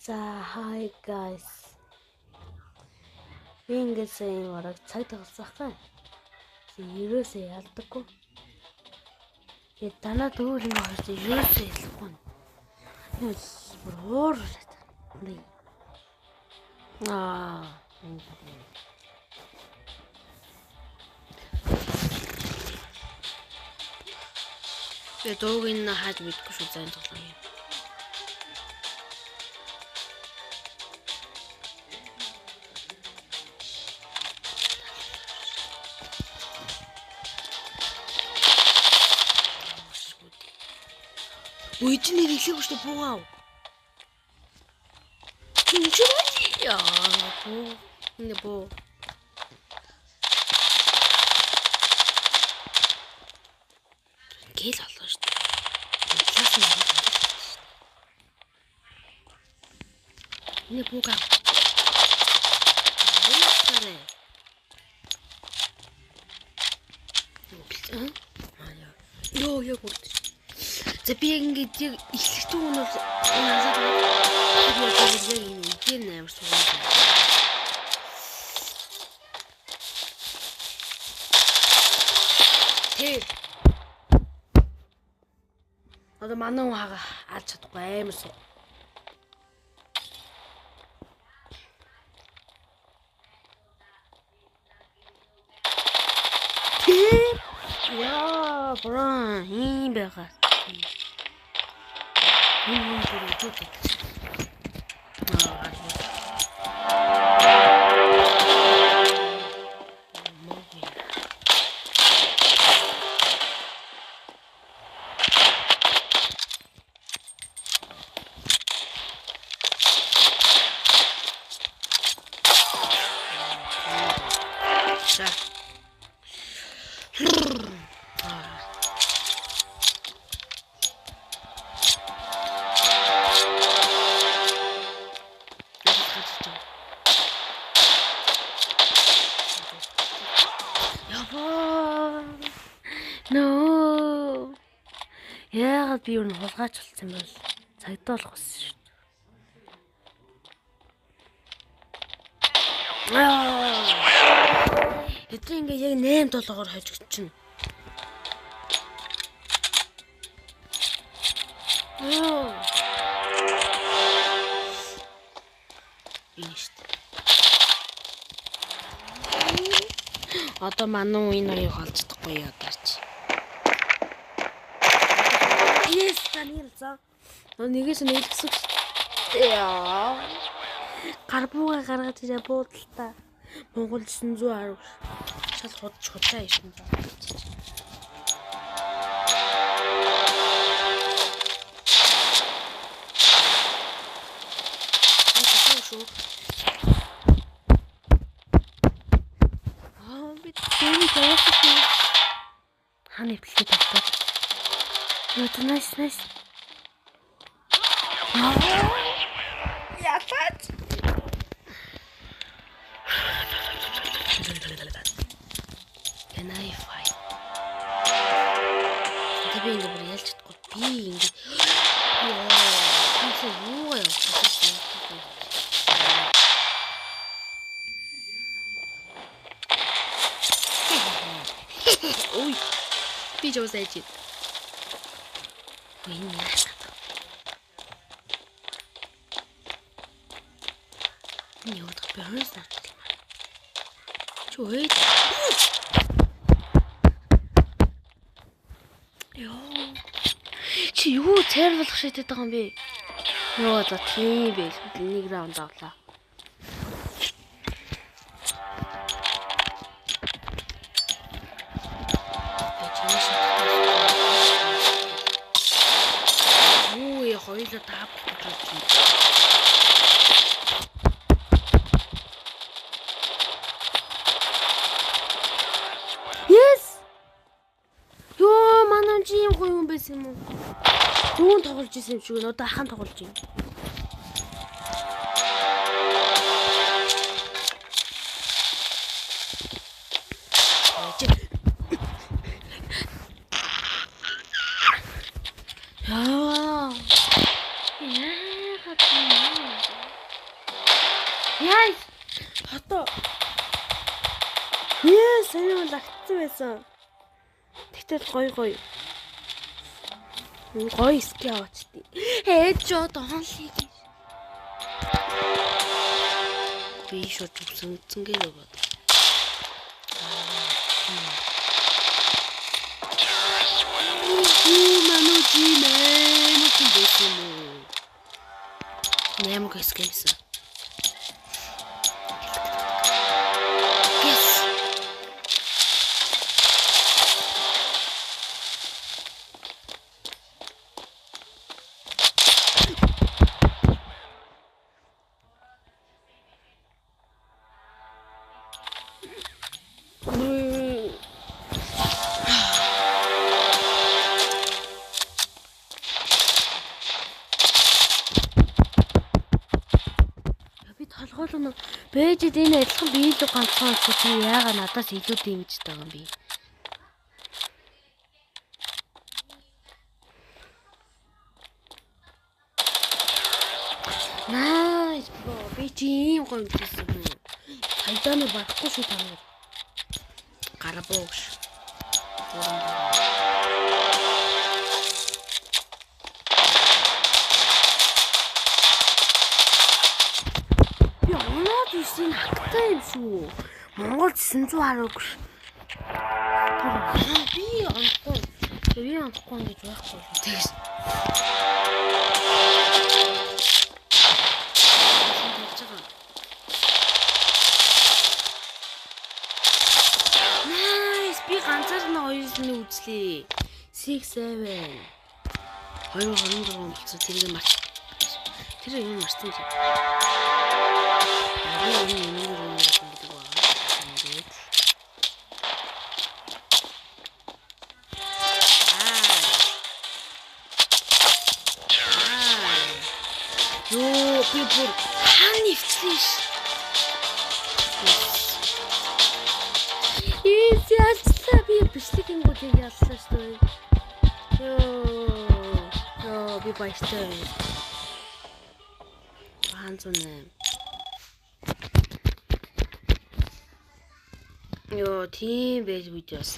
За, hi guys. Би ингээд сайн бараг цаг тоглосон байхгүй. Ерөөсөө ялдаггүй. Тэгээд танаа тэгвэл ингээд хоёрт ерөөсөө ялахгүй. Энэ бүр уур ураад. Аа. Би дууг нь хааж мэдгүй шүү зайн тоглоом юм. Үй чи нэр ихлэхгүй шүү дээ буугаа. Чи яа буу. Энэ буу. Гэл олоо шүү дээ. Класс нь ороод шүү дээ. Энэ буугаа. Яасарэ. Йоо яг үрд. За би яг ингээд яг эхлэх түүн бол энэ азаад яг энэ үгээр нь амар суугаад. Тэ. Одоо манай хүн хага алж чадахгүй амар суу. Тэ. Яа, бро, ийм байгаа. Энэ бүр үгүй. За. Яваа. No. Яагаад би юу н хулгайч болсон юм бол цагдаа болох байсан шүү дээ. Хэдэн ингээ яг 8 7-оор хожигдчихно. Энэ шүү дээ. Одоо манай энэ хоёрыг олж чадахгүй ядаач. Yes, Даниэл за. Нэгээс нэг л гэсэн шүү дээ. Яа. Гар буугаа гаргаж ирээ буудaltaа. Монгол 910 шал худч худлаа 900. Шүү. Аа би тэр явуулсан. Хааны нэвтлээ тавтаад. Йоо, nice nice. Ялаач. Can I fight? Тэ би ингэ бүр ялж чадахгүй. Би ингэ ёо. Би юу явуулсан. Ой. Би жоо сайж. Энэ яах вэ? Энэ юу дэх би хойс авчихлаа. Чи өөд. Йоо. Чи юу цайруулах шийдээд байгаа юм бэ? Йоо за тийм байл. Нэг раунд авлаа. Юу ээ хоёулаа таап гэж бодож байна. Yes. Йоо манай чи юм гоё юм байсан юм уу? Дүүн тоглож исэн юм шиг байна. Одоо ахан тоглож байна. Яа. Яагаад юм бэ? Nice. Одоо. Yes, энэ бол агтсан байсан. Тэгтэл гоё гоё. Гоё ски аваачдээ. Headshot only гэж. Би шууд үсэн үтсэнгээ бод. Мануу жимээ мөн байсан юм уу? Нэмэг эскэсэн. Yes. Би толгойлоо бэжэд энэ адилхан би илүү ганцхан учраас чи яагаад надаас илүү дэмждэг байгаа юм бэ? Nice bro. Би чи ийм гоё юмсэн юм. Хайдааны барахгүй шүү та нар. Гарбууш. Би оноод ирсэн хактай юм шүү. Монгол 910 гэж. Би онохгүй. Би онохгүй гэж байхгүй. Тэгс. Nice. Би ганцаар нь хоёрын үзлээ. 6 7 226 болцсон. Тэрийг марч. Тэр юм марцсан юм. Би энэ юм гэдэг байна. Ингээд. Йоо, би бүр хаан нэвчлээ ш. Ийс ялцлаа би бичлэг ингүүд яллаа шүү дээ. Йоо. Йоо, би баяртай. 108. Йоо, тийм байж видеос.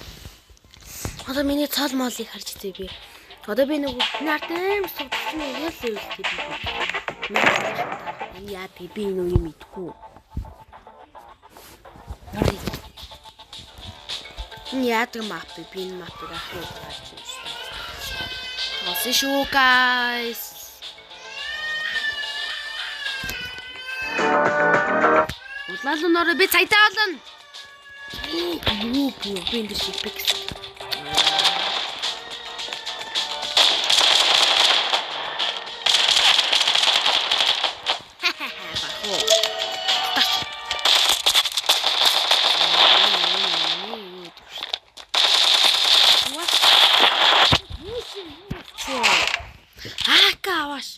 Одоо миний цол молыг харж үзье би. Одоо би нөгөө нарт аим суудсан яг л үйлдэл би. Яа би энэ үе мэдгүй. Энэ яадаг мап бэ? Би энэ мапыг анхны удаа харж байна шүү дээ. Болсон шүү guys. Улаан нөрөө би цайтаа олно. Юу би энэ шипик. Ака авааш.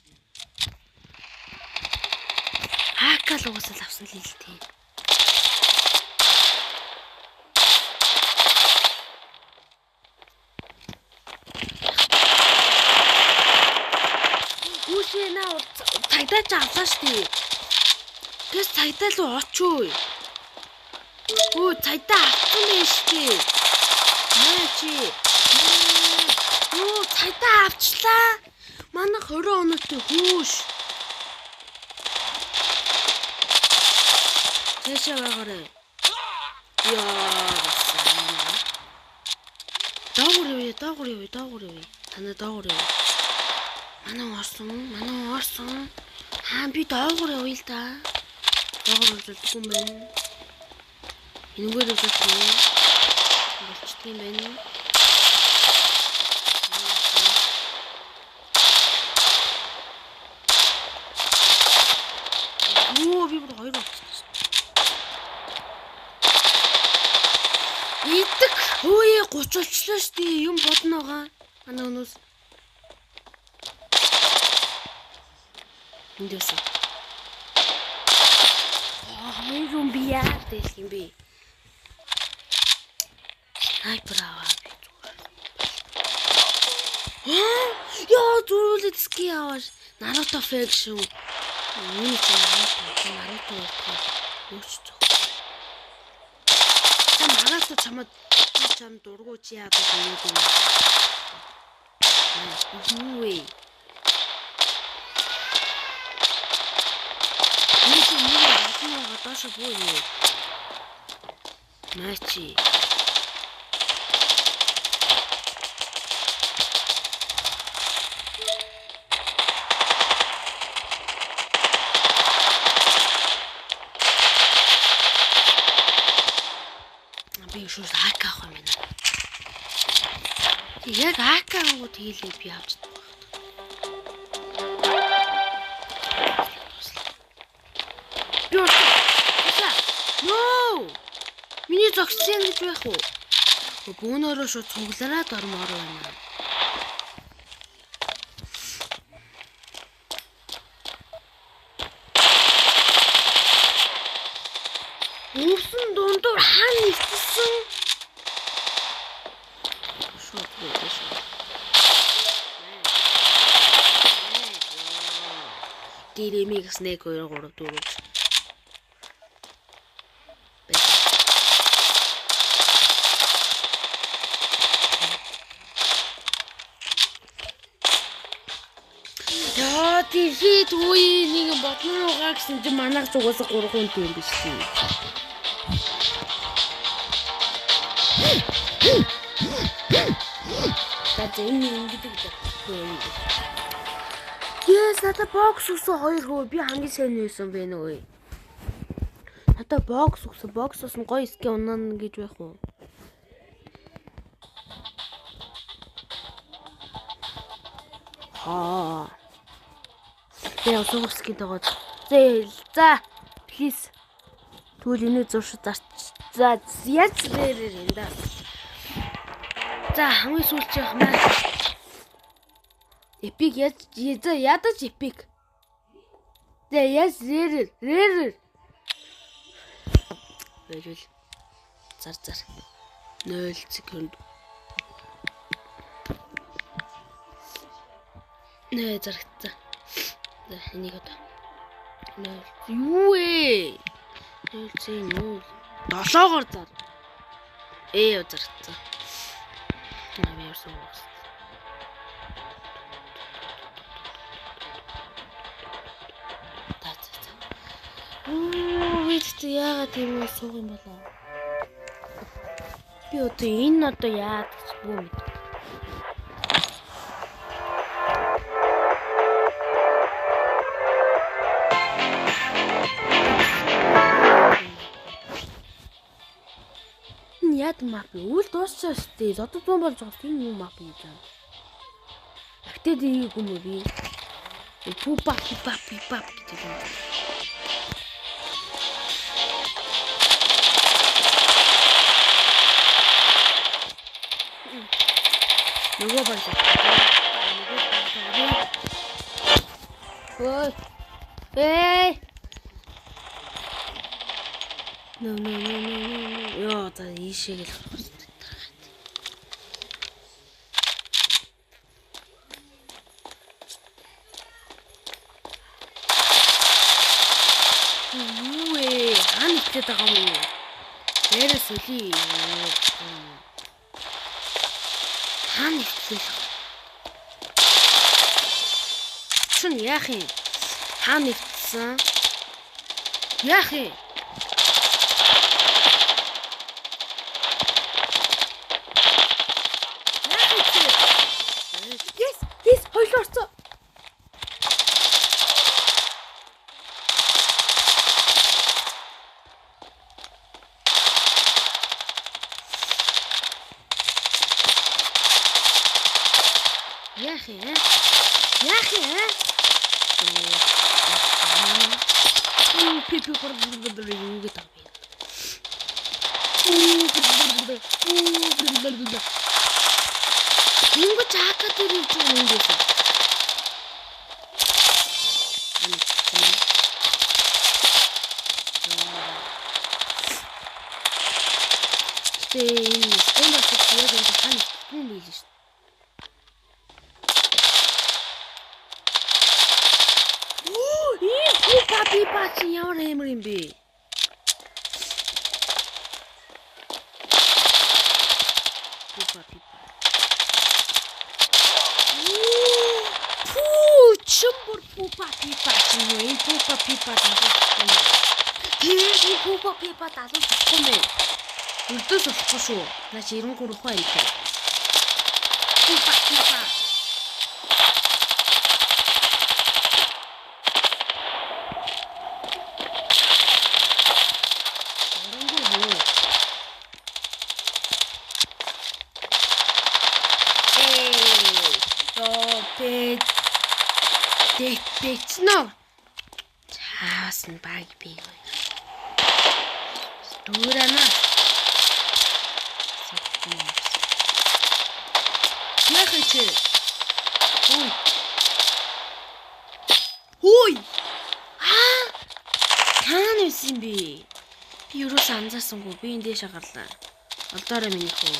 Ака л уусал авсан л хэлтэй. Үүшээ наа цагдаа ч авлаа штий. Гэс цагдаа л очив. Өө цагдаа авсан байх штий. Маа чи. Өө цагдаа авчлаа. Манай 20 оноотой хүүш. Цаашаа байгаарай. Яа. Доогуур явъя, доогуур явъя, доогуур явъя. Танаа доогуур явъя. Манай орсон, манай орсон. Аа би доогуур явъя л да. Доогуур явуулдаггүй юм байна. Энэгээр явуулдаг юм. Болчдөг юм байна. Оо би бүр хоёр болчихсон. Идэг хөөе 30 болчлоо шүү дээ. Юм бодно байгаа. Манай өнөөс. Энд байсан. Хоёр юм би яа дэлх юм бэ? Снайпер аваа би зүгээр. Яа зүрүүлээд ски аваа. Наруто фэг шүү. Үүний чинь 15 15 юу ч зөх. Та магаасаа чамд би чам дургу чи яадаг юм бэ? Юу вэ? Нэг нэг яасан доош буу юм. Наачи. Би шууд АК авах юм байна. Яг АК авах тэгэлээ би авч чадах байх. Би уртаа. No! Миний зогссон гэж байх уу? Бөөнөрөө шууд цуглараад ормоор байна. Өвсөн дундуур хаана нэгтсэн? Шууд бүү шүү. Дэрэмиг 1 2 3 4. Яа, дэлхийд үе нэг бодлон руугаа гэсэн чинь манайх ч угаасаа 3 хүн тийм биш үү? За энэ ингэдэг юм. Yes, надад бокс өгсөн 2 хөө. Би хамгийн сайн байсан бэ нөө. Надад бокс өгсөн. Боксоос нь гоё skin унаана гэж байх уу? Хаа. Би суух skin тагаад. За, please. Тэгвэл энийг зурш зарч. За, яаж рэрэр энэ да. За, хамгийн сүүлчийнх маань epic яаж за ядаж epic. За яаж rare rare. Байвал зар зар 0 секунд. Нэ зарагдсан. За энийг одоо 0 юу вэ? 0.0 7-оор зар. Зарагдсан. Би ярьсан уу? За за. Оо, би тэгтээ яагаад тийм юм суух юм болоо? Би одоо энэ одоо яадаг ч бүү мэд. Яд map үйл дууссан шүү дээ. Одоо 100 болж байгаа. Энэ юу map юм бэ? Актед ийгүү юм уу би? Пупа пупа пипа гэдэг юм. Нөгөө баг. Нөгөө баг. Ой. Эй. No no no no no. Йоо, за ийшээ гэл гарах. Юу вэ? Хаана итгэдэг байгаа юм уу? Дээрээ сүлий. Хаана итгэл? Чүн яах юм? Хаана итгэсэн? Яах юм? Yes, yes, хоёул орсон. Яах юм? Яах юм? Пи пи юу гэдэг вэ? Тэнгүү чака дээр ирж байгаа юм байсан. Гэтэ энэ стендап яг энэ хаана итгэв юм бэ шүү дээ. Оо, ийм Пипа чи ямар амар юм бэ? Пипа пипа. Пүү, чим бүр пупа пипа чи юу? Энэ пупа пипа далуулахгүй юм. Тэгээд энэ пупа пипа далуулахгүй юм байна. Өрдөөс болохгүй шүү. Наа чи 93 ухаан юм байна. Пупа пипа. Оронгоо юу? Эй, ёо, бэ Дэвчнө. Чаас нь баг би. Дүүрэнэ. Яах чи? Хүй. Хүй. Аа! Хаана байсан юм бэ? Би юуроос анзаарсангүй. Би энэ дээшээ гарлаа. Олдоорой миний хүү.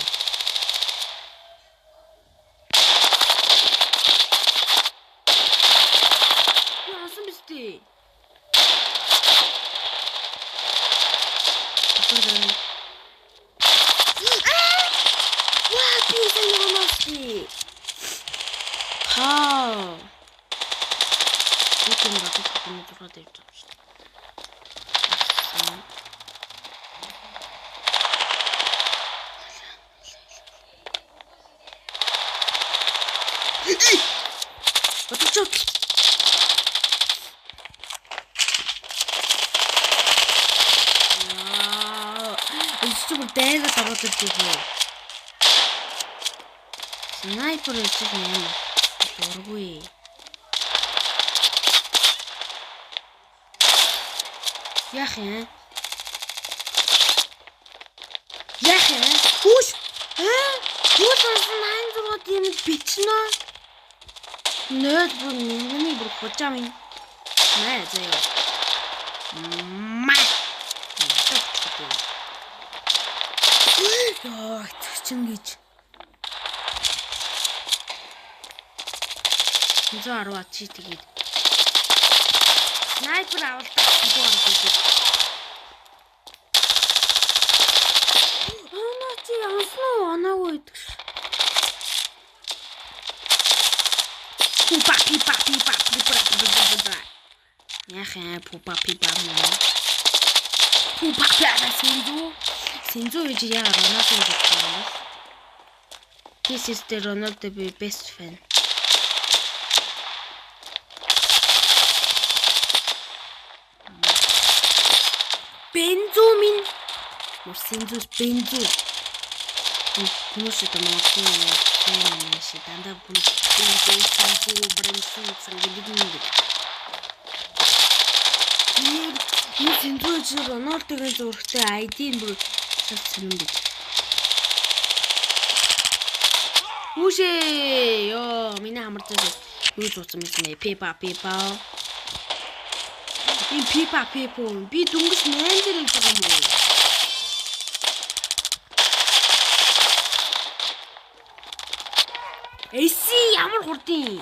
Би онсон биз дээ. Олдоорой. Аа! Ваа, би сайн оноости. Хаа. Би тийм бодож юм зураад явж байгаа шүү дээ. Бодож. Яа, энэ ч бүр дайгаад ороод ирж байгаа. Снайпер гэж юм. Дургүй. Яах юм? Яах юм? Хүүш. Аа? Хүүш болсон 86 тийм бичнэ. Нөл бүр миний бүр хужаа минь. Маа заяа. Маа. Яа, чин гэж. 110 чи тэгээд снайпер авалтаа 110 гэдэг. Оноо чи онсон уу? Оноогүй гэдэг ш. Пупа пипа пипа пипа пипа. Яах юм пупа пипа мөн. Пупа пипа сэнзүү. Сэнзүү гэж яагаад Роналдо гэж бодсон юм бэ? This is the Ronaldo best fan. Бензүү минь. Мөр сэнзүүс бензүү. Хүмүүс одоо Монголын юм шиг дандаа хүмүүс бензүү, сэнзүү, брэнзүү гэдэг юм гэдэг. Энэ сэнзүү чи Роналдогийн зурагтай ID-н бүр шал сонирн гэж. Хүүшээ! Йоо, миний хамар дээр юу зууцсан байсан бэ? Пипа пипа. Энэ пипа пипо. Би дөнгөж 8 дээр явж байгаа юм уу? Эси ямар хурдан.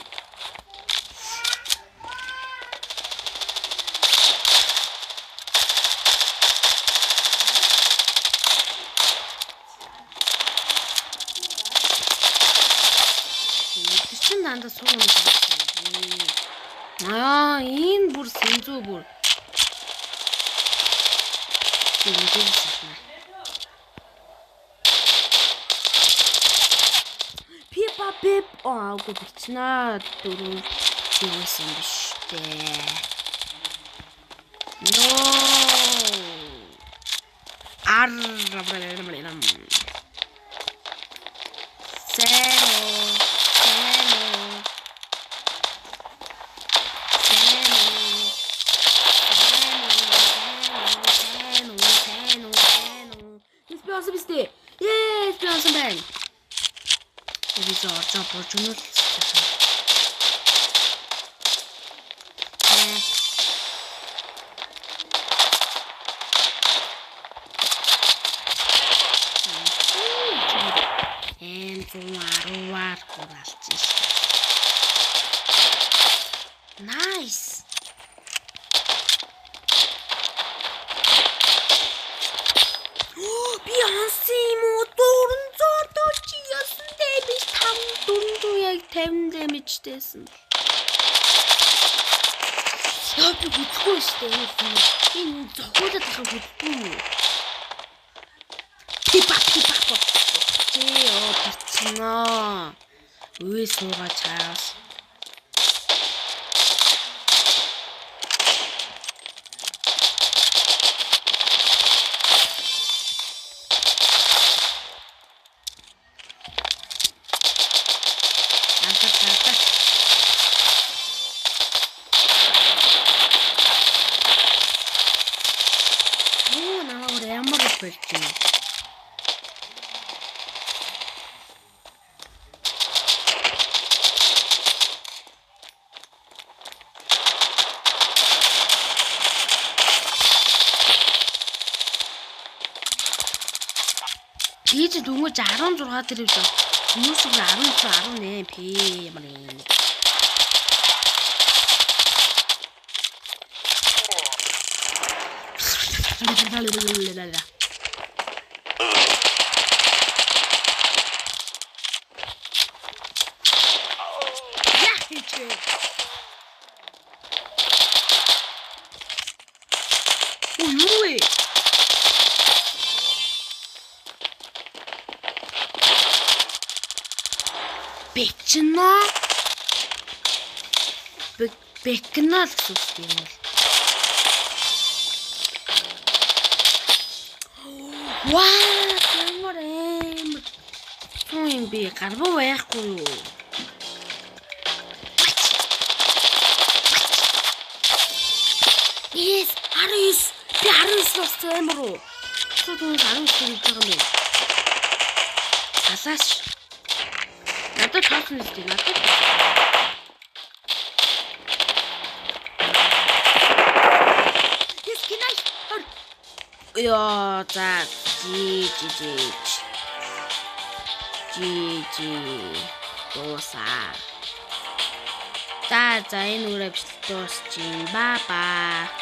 Тэр чин дандаа суу юм шиг. Аа, энэ бүр сэнзүү бүр. Энэ сахна. Пипа пип. Аа, үгүй бичнэ. Дөрөв юусэн биш дээ. No. Ар. Зеро. Зеро. Зеро. Зеро. Зеро. Зеро. Би онсон биз дээ. Yes, би онсон байна. Би зоо орж бурж өнөл. Эм 110-аар хураалж шээ. Nice. Амжтэйсэн. Яа би хөдлөхгүй шүү дээ. Энэ зохиолоод байхад хөдлөхгүй юу? Типа типа. Чи ёо бицнаа. Үе суугаа чаас. Антаа. Оо намайг ямар их болж байна. Тийж дөнгөж 16 дээр явж байгаа. Хүмүүс бүр 19 18 пэ ямар юм. Яа хийж вэ? Оо юу вэ? Бэчна. Бэкна л гэсэн үг юм бол. Ваа, ямар амар тун юм бэ? Гарбуу байхгүй юу? Yes, 19. Би 19 болсон амар уу? Шууд 19 гэж байгаа юм бэ? Салааш. Надад тооцсон л дээ. Надад. Yes, can I? Яа, за жи жи жи. Жи жи. Дуусаа. За за энэ үрэ бичлэг дуусчин. Ба ба.